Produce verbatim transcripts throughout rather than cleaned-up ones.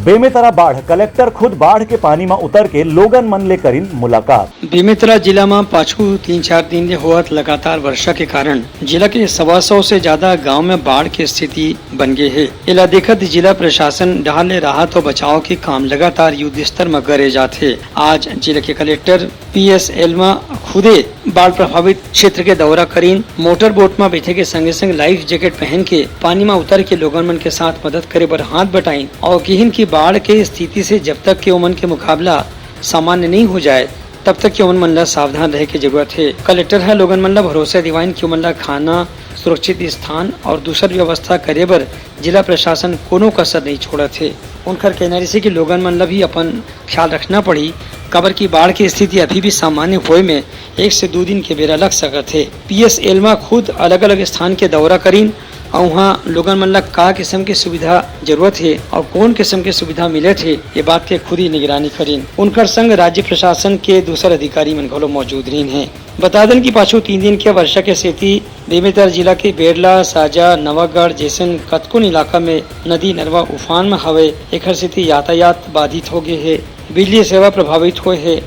बेमेतरा बाढ़, कलेक्टर खुद बाढ़ के पानी म उतर के लोगन मन ले करिन मुलाकात। बेमेतरा जिला म पाछू तीन चार दिन ले होवत लगातार वर्षा के कारण जिला के सवा सौ से ज्यादा गांव में बाढ़ के स्थिति बन गे हे। एला देखत जिला प्रशासन डहार ले राहत अउ बचाव के काम लगातार युद्ध स्तर म करे जात हे। आज जिला के कलेक्टर पी एस एल्मा खुदे बाढ़ प्रभावित क्षेत्र के दौरा करीन। मोटर बोट म बैठे के संगे संग लाइफ जैकेट पहन के पानी म उतर के लोगन मन के साथ मदद करे बर हाथ बटाइन अउ किहिन कि बाढ़ के स्थिति से जब तक के ओमन के मुकाबला सामान्य नहीं हो जाए, तब तक के ओमन मन ला सावधान रहे के जरूरत हे। कलेक्टर ह लोगन मन ला भरोसा दिवाइन कि ओमन ला खाना, सुरक्षित स्थान और दूसर व्यवस्था करे बर जिला प्रशासन कोनो कसर नहीं छोड़त हे। उनकर कहना रहिसे कि लोगन मन ला भी अपन ख्याल रखना पड़ही, काबर कि बाढ़ के स्थिति अभी भी सामान्य होए में एक से दो दिन के बेरा लग सकत हे। पी एस एल्मा खुद अलग-अलग स्थान के दौरा करीन अउ उहाँ लोगन मन ला का किसम के सुविधा जरूरत हे अउ कौन किसम के सुविधा मिलत हे, ये बात के खुद ही निगरानी करीन। उनकर संग राज्य प्रशासन के दूसर अधिकारी मन घलो मौजूद रहिन हे। बता देन कि पाछू तीन दिन के वर्षा के सेती बेमेतरा जिला के बेरला, साजा, नवागढ़ जैसन कतकोन इलाका में नदी नरवा उफान में हवय। एखर सेती यातायात बाधित हो गे हे, बिजली सेवा प्रभावित होए हे।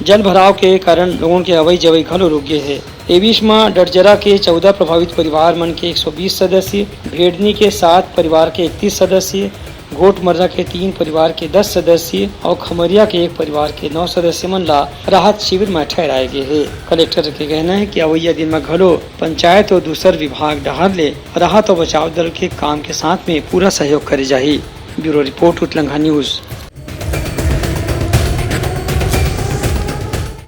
जल भराव के कारण लोगन के अवई जवई घलो रुक गे हे। ए बीच म डडजरा के चौदह प्रभावित परिवार मन के एक सौ बीस सदस्य, भेड़नी के सात परिवार के इकतीस सदस्य, घोटमर्रा के तीन परिवार के दस सदस्य अउ खमरिया के एक परिवार के नौ सदस्य मन ला राहत शिविर म ठहराए गे हे। कलेक्टर के कहना हे कि अवइया दिन म घलो पंचायत अउ दूसर विभाग डहार ले राहत अउ बचाव दल के काम के साथ में पूरा सहयोग करे जाही। Bureau report, Utlangha news.